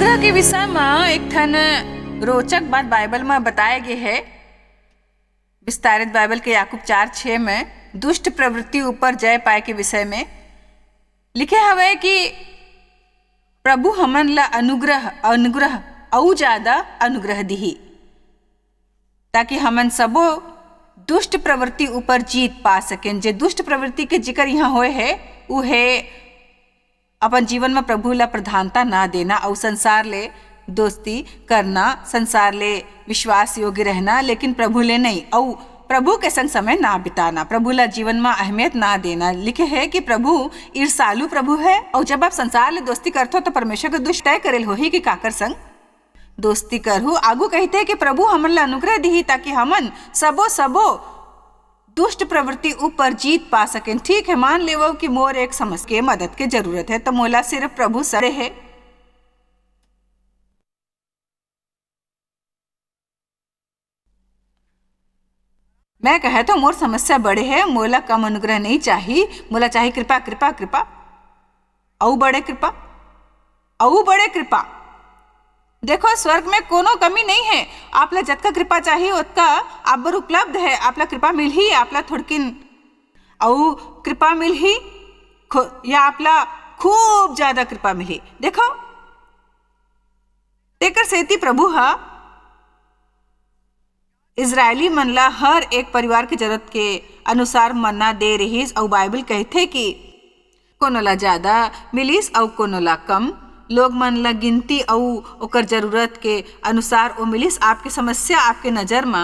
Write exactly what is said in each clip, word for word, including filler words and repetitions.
अनुग्रह के विषय म एक ठन रोचक बात बाइबल म बताए गे हे। विस्तारित बाइबल के याकूब चार छः में दुष्ट प्रवृत्ति ऊपर जय पाए के विषय में लिखे हवय कि प्रभु हमन ला अनुग्रह, अनुग्रह, अउ ज्यादा अनुग्रह दिही, ताकि हमन सबो दुष्ट प्रवृत्ति ऊपर जीत पा सकें। जे दुष्ट प्रवृत्ति के जिक्र यहाँ होए हे, उ हे अपन जीवन म प्रभु ला प्रधानता ना देना अउ संसार ले दोस्ती करना, संसार ले विश्वास योग्य रहना, लेकिन प्रभु ले नहीं, अउ प्रभु के संग समय ना बिताना, प्रभु ला जीवन म अहमियत ना देना। लिखे हे कि प्रभु ईर्षालु प्रभु हे, अउ जब आप संसार ले दोस्ती करथो, तो परमेश्वर के दुष्ट तय करेल होही कि काकर संग दोस्ती करहू। आगू कहिथे कि प्रभु हमन ला अनुग्रह दिही, ताकि हमन सबो, सबो दुष्ट प्रवृत्ति ऊपर जीत पा सकें। ठीक है, मान लेवो कि मोर एक समस्या के मदद के जरूरत है, तो मोला सिर्फ प्रभु सरे है। मैं कहे तो मोर समस्या बड़े है, मोला कम अनुग्रह नहीं चाही, मोला चाही कृपा, कृपा, कृपा, अउ बड़े कृपा, अउ बड़े कृपा। देखो, स्वर्ग में कोनो कमी नहीं है। आप ला जतका कृपा चाही, ओतका आप बर उपलब्ध है। आप ला कृपा मिलही, आप ला थोड़किन अउ कृपा मिलही, खो-, या आप ला खूब ज्यादा कृपा मिलही। देखो, तेकर सेती प्रभु ह इजरायली मन ला हर एक परिवार के जरूरत के अनुसार मन्ना दे रिहिस, अउ बाइबल कहिथे कि कोनो ला ज्यादा मिलिस अउ कोनो ला कम। लोग मन ला गिनती अउ ओकर जरूरत के अनुसार ओ मिलिस। आपके समस्या आपके नजर म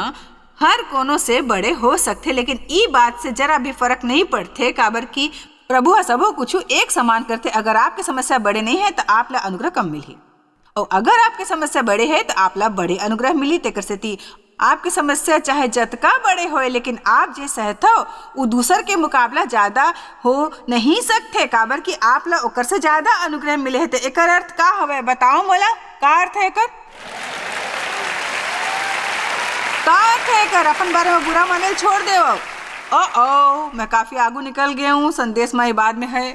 हर कोनो से बड़े हो सकथे, लेकिन ई बात से जरा भी फर्क नहीं पड़थे, काबर कि प्रभु ह सबो कुछु एक समान करथे। अगर आपके समस्या बड़े नहीं है, त आप ला अनुग्रह कम मिलही, अउ अगर आपके समस्या बड़े है, त आप ला बड़े अनुग्रह मिलही। तेकर सेती आपके समस्या चाहे जतका बड़े होए, लेकिन आप जे सहथव, उ दूसर के मुकाबला ज्यादा हो नहीं सकथे, काबर कि आप ला ओकर से ज्यादा अनुग्रह मिले हे। त एकर अर्थ का हवय? बताओ मोला, का अर्थ है एकर? का अर्थ है एकर? अपन बारे में बुरा माने ल छोड़ देव। ओ, ओ, मैं काफी आगू निकल गया हूँ, संदेश म ये बाद में है।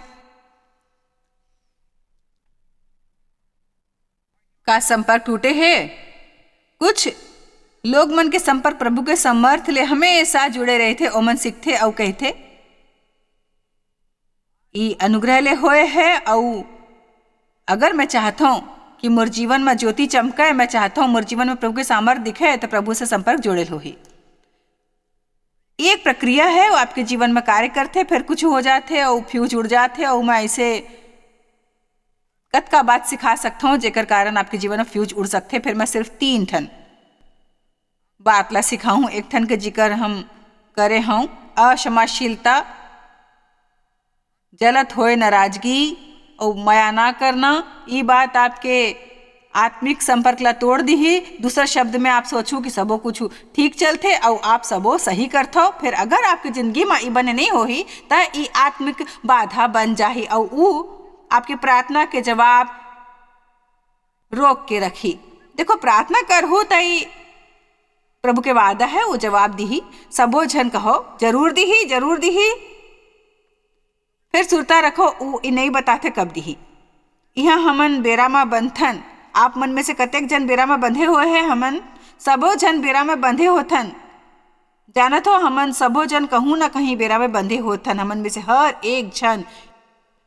का संपर्क टूटे हे? कुछ लोग मन के संपर्क प्रभु के समर्थ ले हमेशा जुड़े रहिथे। ओमन सीखथे अउ कहिथे, "ई अनुग्रह ले होए हे, अउ अगर मैं चाहत हूँ कि मोर जीवन म ज्योति चमके, मैं चाहत हूँ मोर जीवन म प्रभु के सामर्थ दिखे, त प्रभु से संपर्क जोड़े ल होही।" ये एक प्रक्रिया है, वो आपके जीवन में कार्य करथे, फिर कुछ हो जाथे अउ फ्यूज उड़ जाथे, अउ मैं ऐसे कतका बात सिखा सकथों, जेकर कारण आपके जीवन में फ्यूज उड़ सकथे। फिर मैं सिर्फ तीन ठन बात ला सिखाहूँ। एक ठन के जिक्र हम करे हूँ, अक्षमाशीलता, जलत होए नाराजगी अउ मया ना करना। ई बात आपके आत्मिक संपर्क ला तोड़ दिही। दूसर शब्द में आप सोचू कि सबो कुछ ठीक चलथे अउ आप सबो सही करथव, फिर अगर आपके जिंदगी म ई बने नहीं होही, त ई आत्मिक बाधा बन जाही अउ ऊ आपके प्रार्थना के जवाब रोक के रखी। देखो, प्रार्थना करहू त ई प्रभु के वादा है, वो जवाब दिही। सबो झन कहो, "जरूर दिही, जरूर दिही।" फिर सुरता रखो, ऊ ई नहीं बताथे कब दिही। इहाँ हमन बेरा म बंधथन। आप मन में से कतेक जन बेरा म बंधे हुए हैं? हमन सबो झन बेरा म बंधे होथन। जानत हो, हमन सबो झन कहूँ न कहीं बेरा म बंधे होथन। हमन में से हर एक झन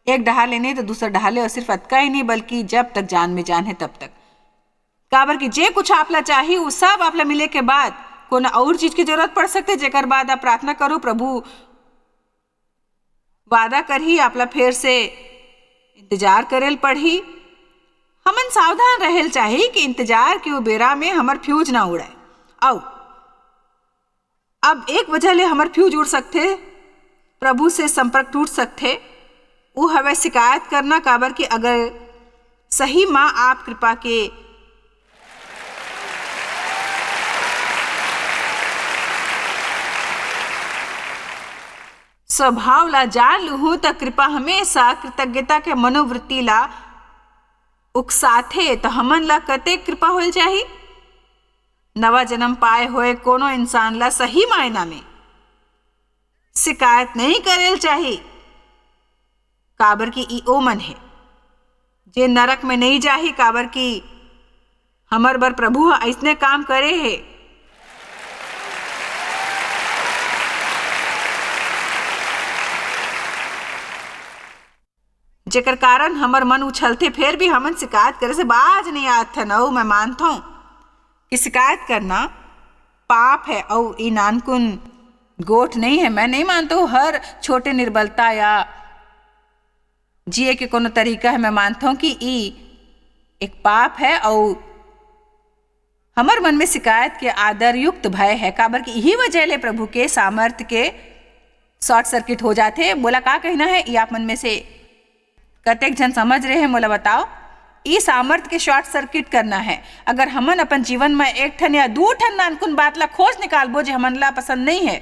एक डहार ले नहीं तो दूसर डहार ले, और सिर्फ अतका ही नहीं, बल्कि जब तक जान में जान है, तब तक। काबर कि जे कुछ आप ला चाही, उ सब आप ला मिले के बाद कोनो अउर चीज के जरूरत पड़ सकथे, जेकर बाद आप प्रार्थना करो, प्रभु वादा करही, आप ला फेर से इंतजार करे ल पड़ही। हमन सावधान रहे ल चाही कि इंतजार के ओ बेरा में हमर फ्यूज ना उड़े। अउ अब एक वजह ले हमर फ्यूज उड़ सकथे, प्रभु से संपर्क टूट सकथे, वो हवय शिकायत करना। काबर कि अगर सही म आप कृपा के स्वभाव ला जान लुहू, त कृपा हमेशा कृतज्ञता के मनोवृत्ति ला उकसाथे, त हमन ला कतेक कृपा होल जाही? नवा जन्म पाए होए कोनो इंसान ला सही मायना में शिकायत नहीं करेल चाही, काबर कि ई ओमन हे। जे नरक में नहीं जाही, काबर कि हमर बर प्रभु ह अइसने काम करे हे, जेकर कारण हमर मन उछलथे, फेर भी हमन शिकायत करे से बाज नहीं आथन। अउ मैं मानथौं कि शिकायत करना पाप है, अउ ई नानकुन गोठ नहीं है। मैं नहीं मानथौं हर छोटे निर्बलता या जिए के कोनो तरीका है। मैं मानथौं कि ई एक पाप है, अउ हमर मन में शिकायत के आदर युक्त भय है, काबर कि इही वजह ले प्रभु के सामर्थ के शॉर्ट सर्किट हो जाथे। मोला का कहना है, ये आप मन में से कतेक झन समझ रहे हैं, मोला बताओ। ई सामर्थ के शॉर्ट सर्किट करना है। अगर हमन अपन जीवन में एक ठन या दू ठन नानकुन बात ला खोज निकालबो, जे हमन ला पसंद नहीं है,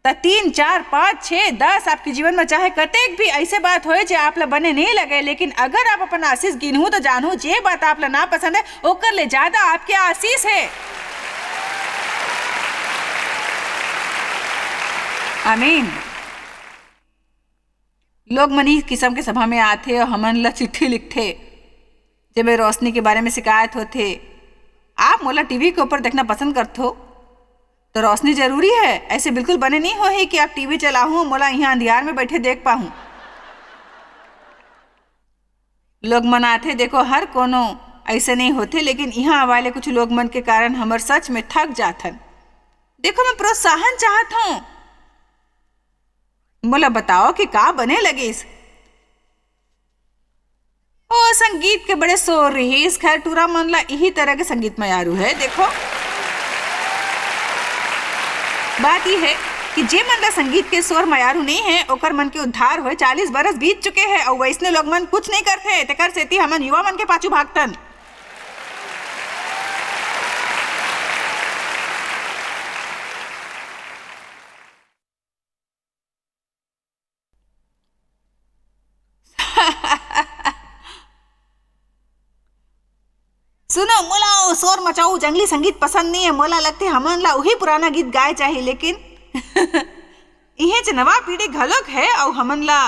त तीन, चार, पाँच, छः, दस, आपके जीवन में चाहे कतेक भी ऐसे बात होए, जे आप ला बने नहीं लगे, लेकिन अगर आप अपन आशीष गिनहू, तो जानहू, जे बात आप ला ना पसंद है, ओकर ले ज्यादा आपके आशीष है। आमीन। लोग मन इस किस्म के सभा में आथे और हमन ला चिट्ठी लिखथे, जेमे रोशनी के बारे में शिकायत होथे। आप मोला टीवी के ऊपर देखना पसंद करथो, तो रोशनी जरूरी है। ऐसे बिल्कुल बने नहीं होही कि आप टीवी चलाहूं, मोला यहाँ अंधियार में बैठे देख पाहूं। लोग मन आथे, देखो, हर कोनो ऐसे नहीं होथे, लेकिन यहाँ वाले कुछ लोग मन के कारण हमर सच में थक जाथन। देखो, मैं प्रोत्साहन चाहत हूँ। मोला बताओ कि का बने लगिस? ओ, संगीत के बड़े शोर रहिस। खैर, टूरा मन ला इही तरह के संगीत मयारू है। देखो, बात ई है कि जे मन ला संगीत के शोर मयारू नहीं है, ओकर मन के उद्धार होए चालीस बरस बीत चुके हैं, और वैसने लोग मन कुछ नहीं करते। तेकर सेती हमन युवा मन के पाछू भागतन। सुनो, मोला वो शोर मचाऊ जंगली संगीत पसंद नहीं है। मोला लगथे हमन ला उही पुराना गीत गाए चाही, लेकिन इहेच नवा पीढ़ी घलोक है, अउ हमन ला,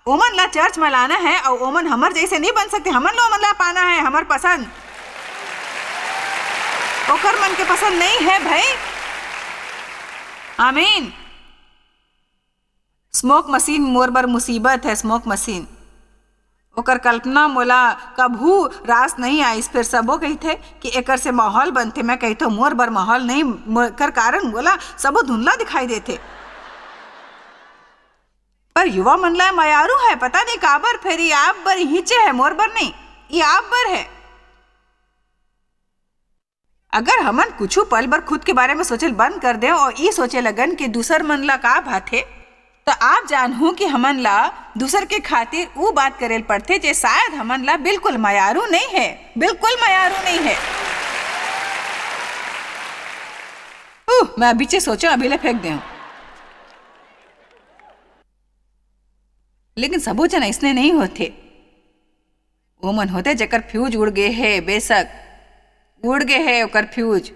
ओमन ला चर्च में लाना है, अउ ओमन हमर जैसे नहीं बन सकते। हमन ला ओमन ला पाना है, हमर पसंद ओकर मन के पसंद नहीं है भाई। आमीन। स्मोक मशीन मोर बर मुसीबत है, स्मोक मशीन। ओकर कल्पना मोला कभू रास नहीं आइस। फेर सबो कहिथे कि एकर से माहौल बनथे। मैं कहिथों, मोर बर माहौल नहीं, मो-, कर कारण मोला सबो धुंधला दिखाई देथे। पर युवा मन ला मयारू है, पता नहीं काबर। फेर ये आप बर हिंचे है, मोर बर नहीं, ये आप बर है। अगर हमन कुछु पल बर खुद के बारे में सोचल बंद कर दें और ई सोचे लगन कि दूसर मन ला का भाथे, तो आप जानहू कि हमन ला दूसर के खातिर ऊ बात करेल पड़थे, जे शायद हमन ला बिल्कुल मयारू नहीं है, बिल्कुल मयारू नहीं है। उह, मैं अभी चे सोचो, अभी ले फेंक दें। लेकिन सबो जन अइसने नहीं होथे। ओमन होथे, जेकर फ्यूज उड़ गे हे, बेशक उड़ गे हे ओकर फ्यूज।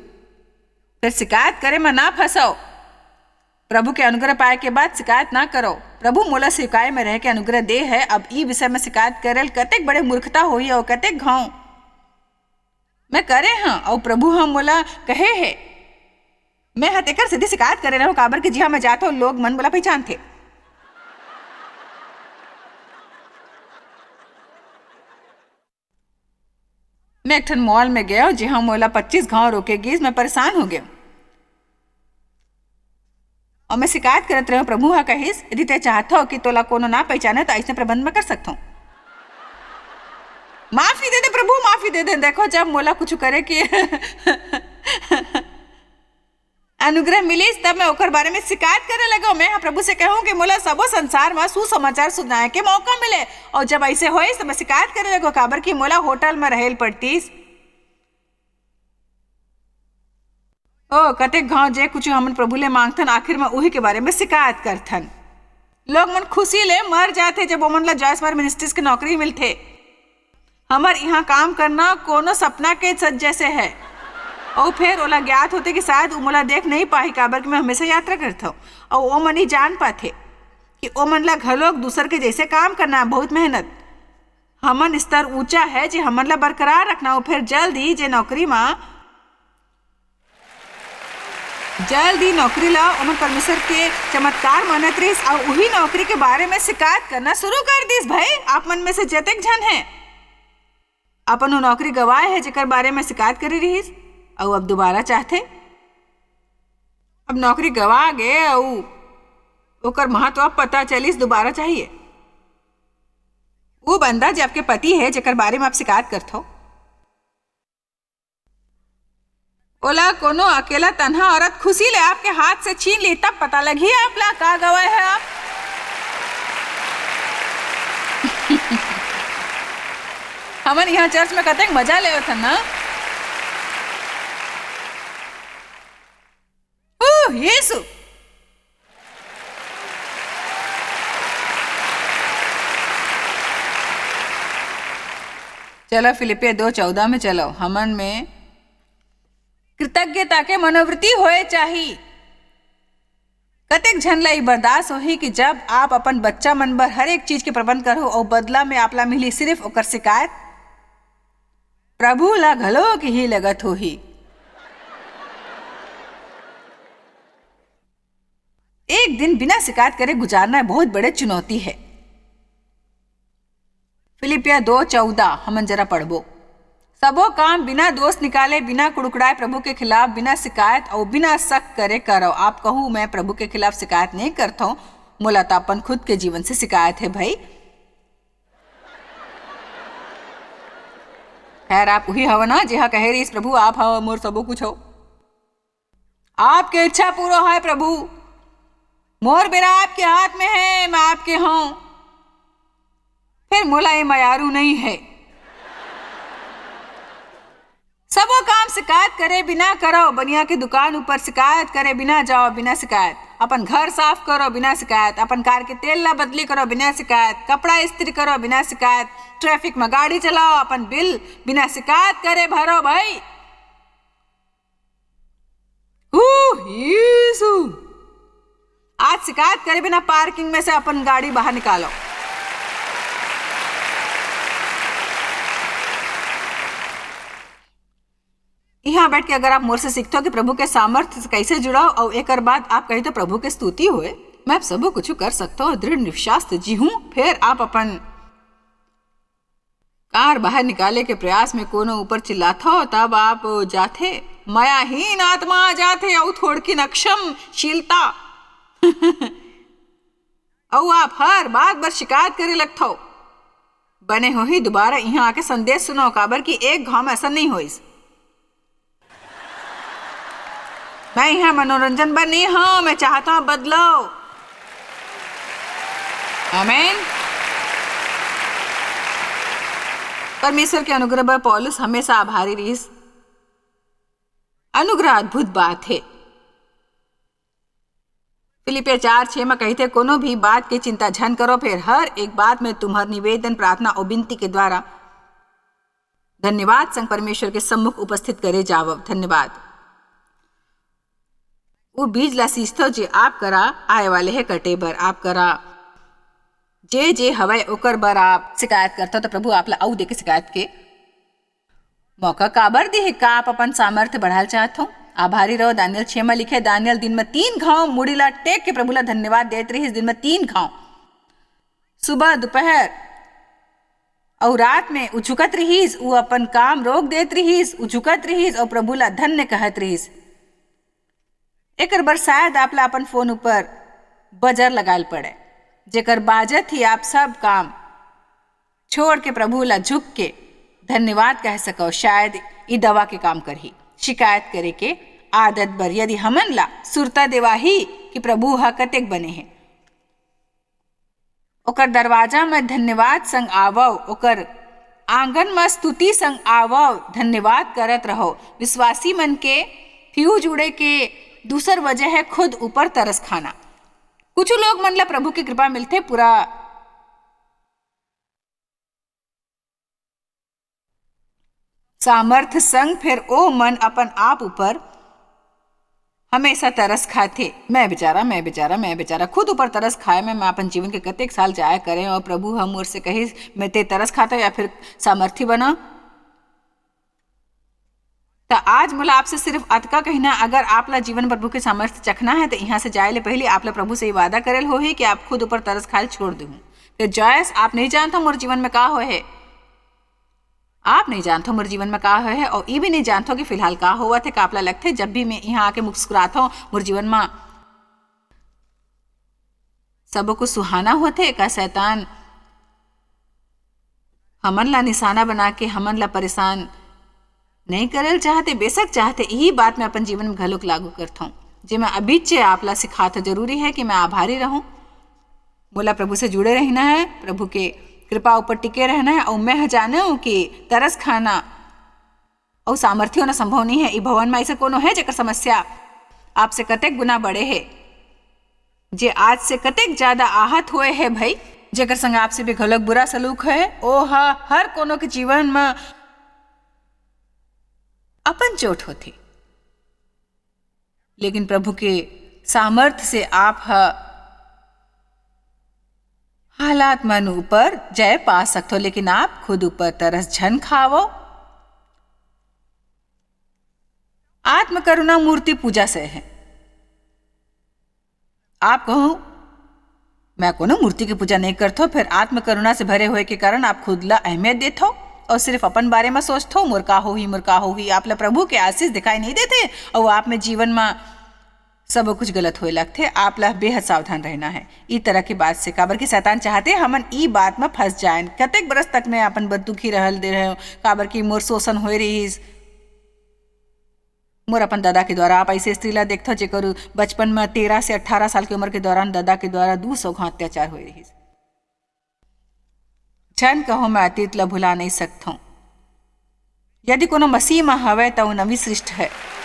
फेर शिकायत करे म ना फंसव। प्रभु के अनुग्रह पाए के बाद शिकायत ना करो। प्रभु मोला स्वीकार्य में रह के अनुग्रह दे है, अब ई विषय में शिकायत करे ल कतेक बड़े मूर्खता होही अउ कतेक घाव मैं करे हं, अउ प्रभु ह मोला कहे हे। मैं ह तेकर सेती शिकायत करे रहूं, काबर कि जिहां मैं जाथों, लोग मन मोला पहिचानथे। मैं एक ठन मॉल में गेंव, जिहां मोला पच्चीस घांव रोके गीस। मैं परेशान हो गेंव अउ मैं शिकायत करत रहेंव। प्रभु ह कहिस, "यदि ते चाहथव कि तोला कोनो ना पहिचाने, त अइसने प्रबंध मैं कर सकथंव।" माफी दे दे प्रभु, माफी दे दे। देखो, जब मोला कुछ करे के अनुग्रह मिलिस, तब मैं ओकर बारे में शिकायत करे लगेंव। मैं ह प्रभु से कहेंव कि मोला सबो संसार म सुसमाचार सुनाए के मौका मिले, अउ जब अइसे होइस, त मैं शिकायत करे लगेंव, काबर कि मोला होटल म रहे ल पड़तिस। ओ, कतेक घांव जे कुछ हमन प्रभु ले मांगथन, आखिर म उही के बारे में शिकायत करथन। लोग मन खुशी ले मर जाथे, जब ओमन ला जॉयस मेयर मिनिस्ट्रीज के नौकरी मिलथे। हमर इहां काम करना कोनो सपना के सच जैसे है। अउ फेर ओला ज्ञात होथे कि शायद ऊ मोला देख नहीं पाही, काबर कि मैं हमेशा यात्रा करथंव। अउ ओमन ही जान पाथे कि ओमन ला घलोक दूसर के जैसे काम करना है, बहुत मेहनत। हमन स्तर ऊंचा है जे हमन ला बरकरार रखना, अउ फेर जल्द ही जे नौकरी मा, जल्द ही नौकरी ला ओमन परमेश्वर के चमत्कार मानत रहिस, अउ उही नौकरी के बारे में शिकायत करना शुरू कर दिस। भाई, आप मन में से जतेक झन है, अपन वो नौकरी गवाए है जेकर बारे में शिकायत करे रहिस, अउ अब दोबारा चाहथे। अब नौकरी गवा गे, अउ ओकर महत्व अब पता चलिस, दोबारा चाहिए। वो बंदा जे आपके पति है, जेकर बारे में आप शिकायत करथो, ओला कोनो अकेला तनहा औरत खुशी ले आपके हाथ से छीन ली, तब पता लगही आप ला का गवाए है आप। हमन यहाँ चर्च में कतेक मजा लेवत हन ना। ओह, यीशु। चलो, फिलिपिया दो चौदह में चलो, हमन में कृतज्ञता के मनोवृत्ति होए चाही। कतेक झन ला ई बर्दाश्त होही कि जब आप अपन बच्चा मन बर हर एक चीज के प्रबंध करहु अउ बदला में आप ला मिली सिर्फ ओकर शिकायत? प्रभु ला घलो के ही लगत होही। एक दिन बिना शिकायत करे गुजारना बहुत बड़े चुनौती है। फिलिपिया दो चौदह हमन जरा पढ़बो। सबो काम बिना दोष निकाले, बिना कुड़कुड़ाए प्रभु के खिलाफ, बिना शिकायत अउ बिना शक करे करो। आप कहू, "मैं प्रभु के खिलाफ शिकायत नहीं करता हूँ, मोला तो अपन खुद के जीवन से शिकायत है भाई।" खैर, आप उही हव ना, जेहा कहे रहिस, "प्रभु, आप हव मोर सबो कुछ हो।" आपके इच्छा पूरा होय प्रभु, मोर बेरा आपके हाथ में है, मैं आपके हूँ, फिर मोला ये मयारू नहीं है। सबो काम शिकायत करे बिना करो, बनिया के दुकान ऊपर शिकायत करे बिना जाओ, बिना शिकायत। अपन घर साफ करो बिना शिकायत, अपन कार के तेल ला बदली करो बिना शिकायत, कपड़ा इस्त्री करो बिना शिकायत, ट्रैफिक में गाड़ी चलाओ, अपन बिल बिना शिकायत करे भरो भाई। उह, यीशु। आज शिकायत करे बिना पार्किंग में से अपन गाड़ी बाहर निकालो। यहाँ बैठ के अगर आप मोर से सीखते हो कि प्रभु के सामर्थ्य से कैसे जुड़ाओ और एकर बाद आप कही तो प्रभु के स्तुति होए, "मैं अब सबो कुछ कर सकता हूँ, दृढ़ निश्वास से जी हूँ," फिर आप अपन कार बाहर निकाले के प्रयास में कोनो ऊपर चिल्लाथो, तब आप जाथे, मयाहीन आत्मा आ जाथे, अउ थोड़किन अक्षमशीलता। अउ आप हर बात बर शिकायत करे लगथो। बने होही, दोबारा इहाँ आके संदेश सुनो, काबर कि एक घाव में ऐसा नहीं होइस। मैं यहाँ मनोरंजन बर नहीं हूँ, मैं चाहता हूँ बदलाव। आमेन। परमेश्वर के अनुग्रह बर पौलुस हमेशा आभारी रहिस। अनुग्रह अद्भुत बात है। फिलिपिया चार छह में कहिथे, "कोनो भी बात के चिंता झन करो, फिर हर एक बात में तुम्हर निवेदन, प्रार्थना और विनती के द्वारा धन्यवाद संग परमेश्वर के सम्मुख उपस्थित करे जावव।" धन्यवाद। वो बीज ला सींचथव, जे आप करा आए वाले हे कटे बर, आप करा जे जे हवय, ओकर बर आप शिकायत करथव, तो प्रभु आप ला अऊ देके शिकायत के मौका काबर दिहे? का आप अपन सामर्थ्य बढ़ाल चाहत हो? आभारी रहो। दानियल छह में लिखे, दानियल दिन में तीन घाव मुड़ी ला टेक के प्रभु ला धन्यवाद देत रहिस। दिन में तीन घाव, सुबह, दोपहर अउ रात में उ झुकत रिहिस, उ अपन काम रोक देत रिहिस, उ झुकत रिहिस अउ प्रभु ला धन्य कहत रिहिस। एकर बर शायद आप ला अपन फोन ऊपर बजर लगाल पड़े, जेकर बाजत ही आप सब काम छोड़ के प्रभु ला झुक के धन्यवाद कह सको। शायद ई दवा के काम करही। शिकायत करे के आदत बर यदि हमन ला सुरता देवाही कि प्रभु ह कतेक बने हे, ओकर दरवाजा म धन्यवाद संग आवव, ओकर आंगन म स्तुति संग आवव, धन्यवाद करत रहो। विश्वासी मन के फ्यूज उड़े के दूसर वजह है खुद ऊपर तरस खाना। कुछ लोग मन ला प्रभु की कृपा मिलथे, पूरा सामर्थ संग फेर ओ मन अपन आप ऊपर हमेशा तरस खाथे, "मैं बेचारा, मैं बेचारा, मैं बेचारा।" खुद ऊपर तरस खाए में मैं अपन जीवन के कतेक साल जाया करें, और प्रभु ह मोर से कहिस, "मैं ते तरस खाथो या फिर सामर्थी बना।" त आज मोला आपसे सिर्फ अतका कहना, अगर आप ला जीवन प्रभु के सामर्थ्य चखना है, त इहाँ से जाए ले पहिली आप ला प्रभु से ये वादा करेल होही कि आप खुद ऊपर तरस खायल छोड़ देहू। त जॉयस, आप नहीं जानथो मोर जीवन में का होए हे, आप नहीं जानथो मोर जीवन में का होए हे, और ये भी नहीं जानथो कि फिलहाल का होवत हे, का आप ला लगथे, जब भी मैं इहाँ आके मुस्कुराथो, मोर जीवन में सबो कुछ सुहाना होथे, का शैतान हमन ला निशाना बना के हमन ला परेशान नहीं करल चाहते? बेशक चाहते, यही बात मैं अपन जीवन में घलोक लागू करथौं। जे मैं अभी चे आप ला सिखात हौं, जरूरी है कि मैं आभारी रहूं। मोला प्रभु से जुड़े रहना है, प्रभु के कृपा ऊपर टिके रहना है, और मैं ह जानूं कि तरस खाना अउ सामर्थी होना संभव नहीं है। ई भवन में ऐसे कोनो है जेकर समस्या आपसे कतेक गुना बड़े है, जे आज से कतेक ज्यादा आहत होए है भाई, जेकर संग आपसे भी घलोक बुरा सलूक है, ओ ह हर कोनो के जीवन में अपन चोट होथे, लेकिन प्रभु के सामर्थ से आप ह हालात मन ऊपर जय पा सकथो, लेकिन आप खुद ऊपर तरस झन खावो। आत्म करुणा मूर्ति पूजा से है। आप कहो, "मैं कोनो मूर्ति के पूजा नहीं करथो," फिर आत्म करुणा से भरे होए के कारण आप खुद ला अहमियत देथो और सिर्फ अपन बारे में सोचथो, "मोर का होही, मोर का होही।" आप ला प्रभु के आशीष दिखाई नहीं देथे और आप में जीवन में सबो कुछ गलत होए लगथे। आप ला बेहद सावधान रहना है ई तरह के बात से, काबर कि शैतान चाहते हमन ई बात में फंस जाएन। कतेक बरस तक मैं अपन बर दुखी रहल दे रहे हो, काबर कि मोर शोषण होए रहिस, मोर अपन ददा के द्वारा। आप ऐसे स्त्री ला देखथव, जेकर बचपन में तेरह से अठारह साल के उम्र के दौरान ददा के द्वारा दू सौ घां अत्याचार होए रहिस। झन कहो, मैं अतीत ला भुला नहीं सकथौं। यदि कोनो मसीह म हवय, त वो नवी सृष्टि है।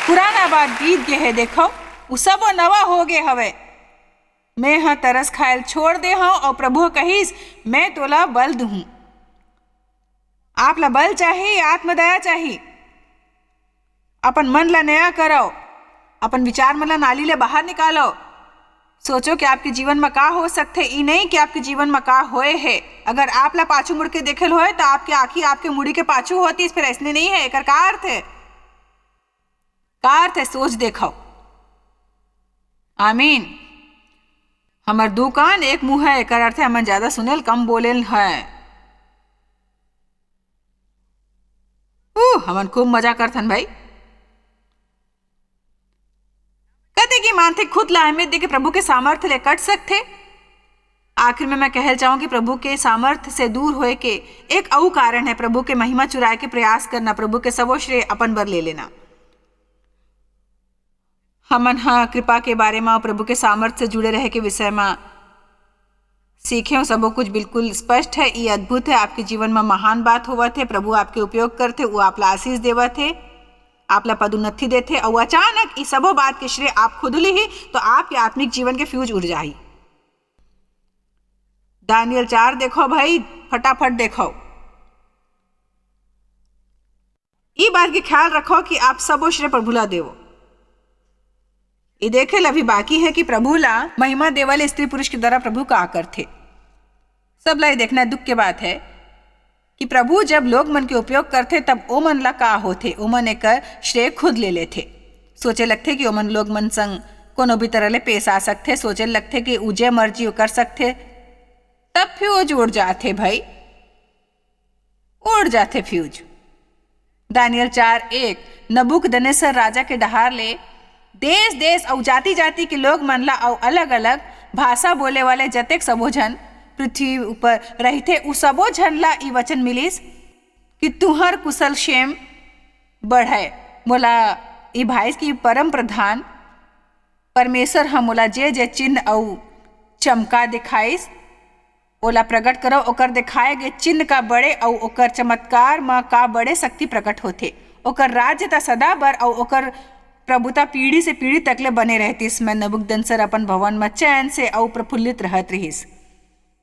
पुराना बात बीत गे है, देखो, वो सबो नवा हो गे हवय। मैं ह तरस खायल छोड़ दे हौं, और प्रभु ह कहिस, "मैं तोला बल दूहूं।" आप ला बल चाही, आत्मदया चाही। अपन मन ला नया करव, अपन विचार मन ला नाली ले बाहर निकालव। सोचो कि आपके जीवन में का हो सकथे, ई नहीं कि आपके जीवन में का होए हे। अगर आप ला पाछू मुड़ के देखेल होए, त आपके आँखी आपके मुड़ी के पाछू होतीस, फिर ऐसने नहीं है। एकर का अर्थ है? का अर्थ है? सोच देखव। आमीन। हमर दू कान एक मुंह है, एकर अर्थ है हमन ज्यादा सुनेल, कम बोलेल है। उह, हमन खूब मजा करथन भाई। कते की मानथे खुद ला अहमियत देके प्रभु के सामर्थ्य ले कट सकथे। आखिर में मैं कहल चाहूं कि प्रभु के सामर्थ्य से दूर होए के एक अऊ कारण है प्रभु के महिमा चुराए के प्रयास करना, प्रभु के सबो श्रेय अपन बर ले लेना। हमन ह कृपा के बारे म, प्रभु के सामर्थ से जुड़े रहे के विषय म सीखे हव। सबो कुछ बिल्कुल स्पष्ट है, ये अद्भुत है। आपके जीवन म महान बात होवत है, प्रभु आपके उपयोग करथे, वो आप ला आशीष देवत है, आप ला पदोन्नति देथे, अउ अचानक ये सबो बात के श्रेय आप खुद लिही, तो आपके आत्मिक जीवन के फ्यूज उड़ जाही। दानियल चार देखो भाई, फटाफट देखो। ई बात के ख्याल रखो कि आप सबो श्रेय प्रभु ला देवो। ये देखे ला भी बाकी है कि प्रभु ला महिमा देवल स्त्री पुरुष के द्वारा प्रभु का करथे। सब ला ये देखना दुख के बात है कि प्रभु जब लोग मन के उपयोग करथे, तब ओ मन ला का होथे, ओ मन एकर श्रेय खुद ले लेथे। सोचे लगथे कि ओमन लोग मन संग कोनो भी तरह ले पेश आ सकथे, सोचे लगथे कि उ जे मर्जी ओ कर सकथे, तब फिर वो जुड़ जाथे भाई। उड़ जाथे फ्यूज। दानियल चार एक, नबूकदनेस्सर राजा के डहार ले देश-देश अउ जाति-जाति के लोग मन ला अउ अलग-अलग भाषा बोले वाले जतेक सबो झन पृथ्वी ऊपर रहिथे, उ सबो झन ला ई वचन मिलिस कि तुंहर कुशल क्षेम बढ़य। मोला ई भाइस कि परम प्रधान परमेसर ह मोला जे-जे चिन्ह अउ चमका देखाइस, ओला प्रगट करव। ओकर देखाए गे चिन्ह का बड़े अउ ओकर चमत्कार म का बड़े शक्ति प्रकट होथे। ओकर राज्य त सदा बर अउ ओकर प्रभुता पीढ़ी से पीढ़ी तक ले बने रहतिस। मैं नबूकदनेस्सर अपन भवन म चैन से अउ प्रफुल्लित रहत रिहिस,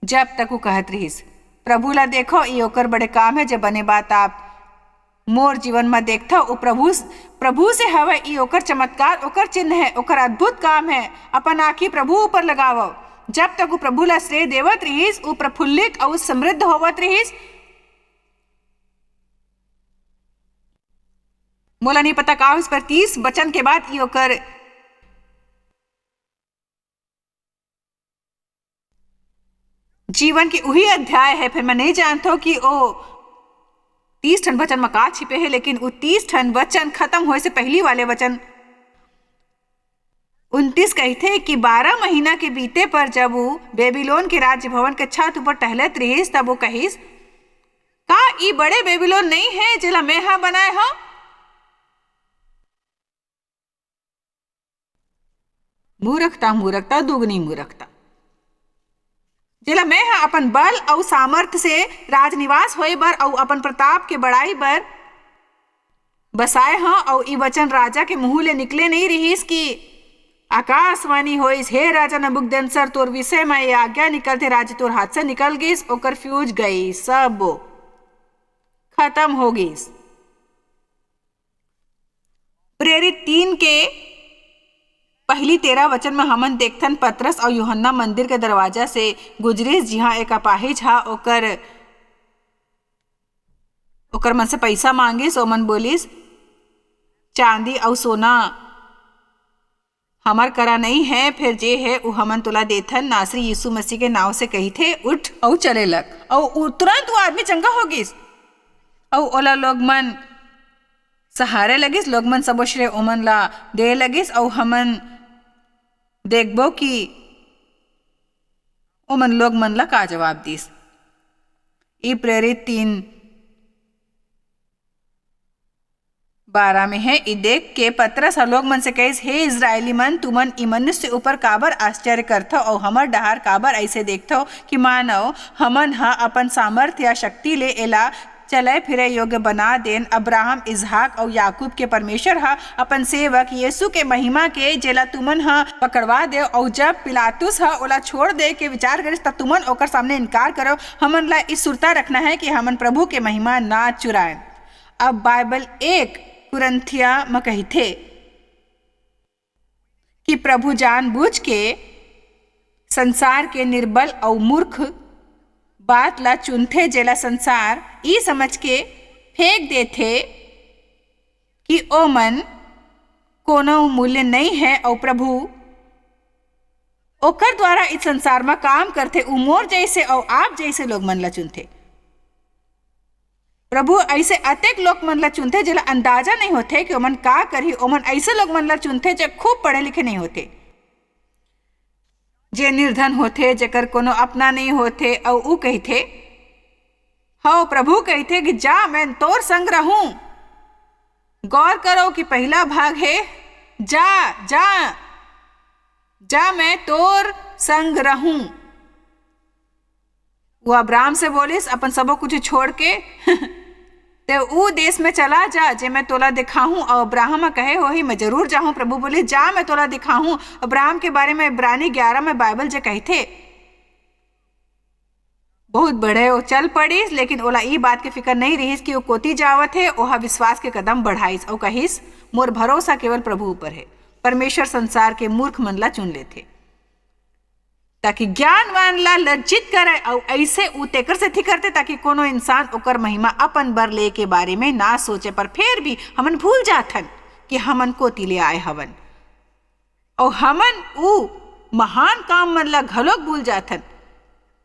जब तक वो कहत रिहिस, "प्रभु ला देखो, ये ओकर बड़े काम है, जे बने बात आप मोर जीवन म देखथव, ओ प्रभु, प्रभु से हवय। ई ओकर चमत्कार, ओकर चिन्ह है, ओकर अद्भुत काम है। अपन आँखी प्रभु ऊपर लगावव। जब तक वो प्रभु ला श्रेय देवत रिहिस, वो प्रफुल्लित अउ समृद्ध होवत रिहिस। मोला नहीं पता का होइस, पर तीस वचन के बाद ई ओकर जीवन के उही अध्याय है। फिर मैं नहीं जानथव कि ओ तीस ठन वचन म का छिपे है, लेकिन वो तीस ठन वचन खत्म होए से पहली वाले वचन उनतीस कहिथे कि बारह महीना के बीते पर जब वो बेबीलोन के राज्य भवन के छत ऊपर टहलत रिहिस, तब वो कहिस, "का ई बड़े बेबीलोन नहीं है, जेला मैं हा बनाए हव?" मूर्खता, मूर्खता, दुगनी मूर्खता। जेला मैं ह अपन बल अउ सामर्थ से राजनिवास होए बर अउ अपन प्रताप के बड़ाई बर बसाए हंव, अउ ई वचन राजा के मुंह ले निकले नइ रिहिस कि आकाशवाणी होइस, "हे राजा नबूकदनेस्सर, तोर विषय म ये आज्ञा निकलथे, राज्य तोर हाथ से निकल गिस, ओकर फ्यूज गइस, सबो खत्म हो गिस।" प्रेरित तीन के पहली तेरह वचन म हमन देखथन, पतरस अउ यूहन्ना मंदिर के दरवाजा से गुजरिस, जिहां एक अपाहिज हा ओकर, ओकर मन से पइसा मांगिस। ओमन बोलिस, "चांदी अउ सोना हमर करा नइ है, फेर जे है, उ हमन तोला देथन।" नासरी यीशु मसीह के नांव से कहिथे, "उठ अउ चले लग।" अउ उ, तुरंत वो आदमी चंगा हो गिस। अउ ओला लोग मन सहारे लगिस, लोग मन सबो श्रेय ओमन ला दे लगिस, अउ हमन देखबो कि ओमन लोग मन ला का जवाब दिस। ई प्रेरित तीन बारह में है। ई देख के पतरस ह लोग मन से कहिस, "हे इस्राएली मन, तुमन ई मनुष्य ऊपर काबर आश्चर्य करथव अउ हमर डहार काबर अइसे देखथव कि मानव हमन ह अपन सामर्थ्य या शक्ति ले एला चलय फिरय योग्य बना देन?" अब्राहम, इसहाक अउ याकूब के परमेश्वर ह अपन सेवक यीशु के महिमा के, जेला तुमन ह पकड़वा देव, अउ जब पिलातुस ह ओला छोड़ दे के विचार करिस, त तुमन ओकर सामने इनकार करव। हमन ला ई सुरता रखना है कि हमन प्रभु के महिमा ना चुराएन। अब बाइबल एक कुरिन्थिया म कहिथे कि प्रभु जानबूझ के संसार के निर्बल अउ मूर्ख बात ला चुनथे, जेला संसार ई समझ के फेंक देथे कि ओमन कोनो मूल्य नइ है, अउ प्रभु ओकर द्वारा इस संसार म काम करथे। उ मोर जइसे अउ आप जइसे लोग मन ला चुनथे। प्रभु अइसे अतेक लोग मन ला चुनथे, जेला अंदाजा नइ होथे कि ओमन का करही। ओमन अइसे लोग मन ला चुनथे, जे खूब पढ़े लिखे नइ होथे, जे निर्धन होथे, जेकर कोनो अपना नइ होथे, अउ उ कहिथे, हव, प्रभु कहिथे कि जा, मैं तोर संग रहूं। गौर करो कि पहला भाग है, जा, जा, जा, मैं तोर संग रहूं। वो अब्राहम से बोलिस, अपन सबो कुछ छोड़ के, "ते ऊ देश में चला जा, जे मैं तोला दिखाहूं।" अउ अब्राहम ह कहे होही, "मैं जरूर जाहूं।" प्रभु बोलिस, "जा, मैं तोला दिखाहूं।" अब्राहम के बारे में इब्रानी ग्यारह में बाइबल जे कहिथे, बहुत बड़े वो चल पड़िस, लेकिन ओला ई बात के फिकर नइ रिहिस कि वो कोती जावत हे। ओहा विश्वास के कदम बढ़ाइस अउ कहिस, "मोर भरोसा केवल प्रभु ऊपर हे।" परमेश्वर संसार के मूर्ख मन ला चुन लेथे, ताकि ज्ञानवान ला लज्जित करय, अउ अइसे ऊ तेकर सेती करथे, ताकि कोनो इंसान ओकर महिमा अपन बर ले के बारे में ना सोचे। पर फेर भी हमन भूल जाथन कि हमन कोती ले आए हवन, अउ हमन ऊ महान काम मन ला घलोक भूल जाथन,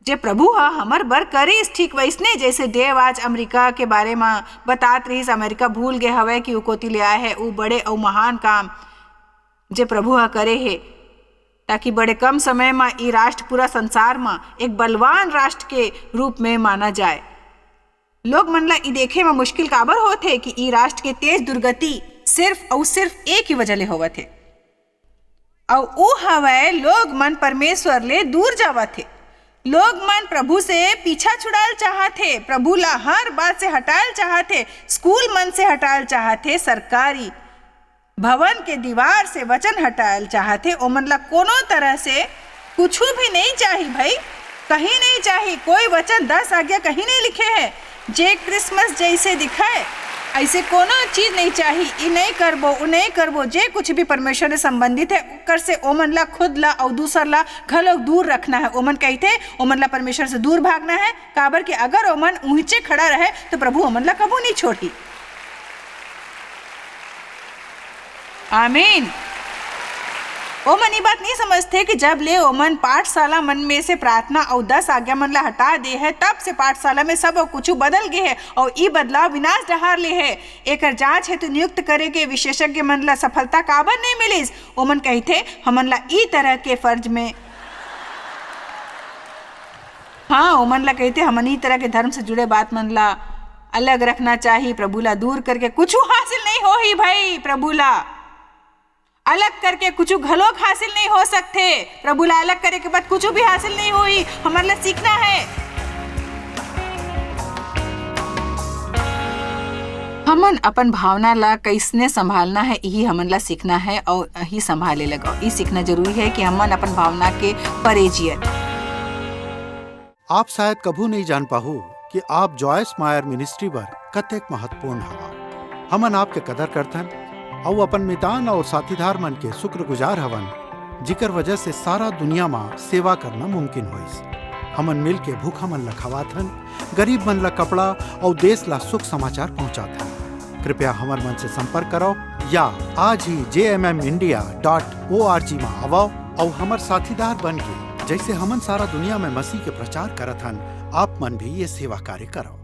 जे प्रभु ह हमर बर करिस। ठीक वइसने जइसे देव आज अमेरिका के बारे म बतात रिहिस, अमेरिका भूल गे हवय कि ऊ कोती ले आए हे ऊ बड़े अउ महान काम, जे प्रभु ह करे हे, ताकि बड़े कम समय म ई राष्ट्र पूरा संसार म एक बलवान राष्ट्र के रूप में माना जाए। लोग मन ला ई देखे म मुश्किल काबर होत हे कि ई राष्ट्र के तेज दुर्गति सिर्फ अउ सिर्फ एक ही वजह ले होवत हे, अउ ओ हवय, लोग मन परमेश्वर ले दूर जावत हे। लोग मन प्रभु से पीछा छुड़ायल चाहत हे, प्रभु ला हर बात से हटायल चाहत हे, स्कूल मन से हटायल चाहत हे, सरकारी भवन के दीवार से वचन हटायल चाहत हे, ओमन ला कोनो तरह से कुछु भी नइ चाही भाई, कहीं नइ चाही। कोई वचन, दस आज्ञा कहीं नइ लिखे हे, जे क्रिसमस जइसे दिखय, ऐसे कोनो चीज नहीं चाही, ई नहीं करबो, उ नहीं करबो, जे कुछ भी परमेश्वर ले संबंधित है, ओकर से ओमन ला, खुद ला अउ दूसर ला घलो दूर रखना है। ओमन कहिथे, ओमन ला परमेश्वर से दूर भागना है, काबर कि अगर ओमन उहिचे खड़ा रहे, तो प्रभु ओमन ला कभू नहीं छोड़ही। आमीन। ओमन ई बात नहीं समझथे कि जब ले ओमन पाठशाला मन में से प्रार्थना अउ दस आज्ञा मन ला हटा दे है, तब से पाठशाला में सब कुछ बदल गे है, अउ ई बदलाव विनाश डहार ले है। एकर जांच हेतु नियुक्त करे के विशेषज्ञ मन ला सफलता काबर नहीं मिलिस? ओमन कहिथे, हमन ला ई तरह के फर्ज में, हाँ, ओमन ला कहिथे, हमन ई तरह के धर्म से जुड़े बात मन ला अलग रखना चाही। प्रभु ला दूर करके कुछ हासिल नहीं होही भाई। प्रभु ला अलग करके कुछ घलोक हासिल नहीं हो सकथे। प्रभु ला अलग करे के बाद कुछ भी हासिल नहीं होही। हमन ला सीखना है। हमन अपन भावना ला कइसने संभालना है, यही हमन ला सीखना है अउ यही संभाले लगो। ई सीखना जरूरी है कि हमन अपन भावना के परे जियन। आप शायद कभू नहीं जान पाहू कि आप जॉयस मायर मिनिस्ट्री बर कतेक महत्वपूर्ण हवा। हमन आपके कदर करथन अउ अपन मितान अउ साथीदार मन के शुक्रगुजार हवन, जिकर वजह से सारा दुनिया मा सेवा करना मुमकिन होइस। हमन मिल के भूखा मन ला खवाथन, गरीब मन ला कपड़ा अउ देश ला शुभ समाचार पहुंचाथन। कृपया हमर मन से संपर्क करव या आज ही J M M India dot O R G मा आवव अउ हमर साथीदार बन के, जैसे हमन सारा दुनिया में मसीह के प्रचार करत हन, आप मन भी ये सेवा कार्य करव।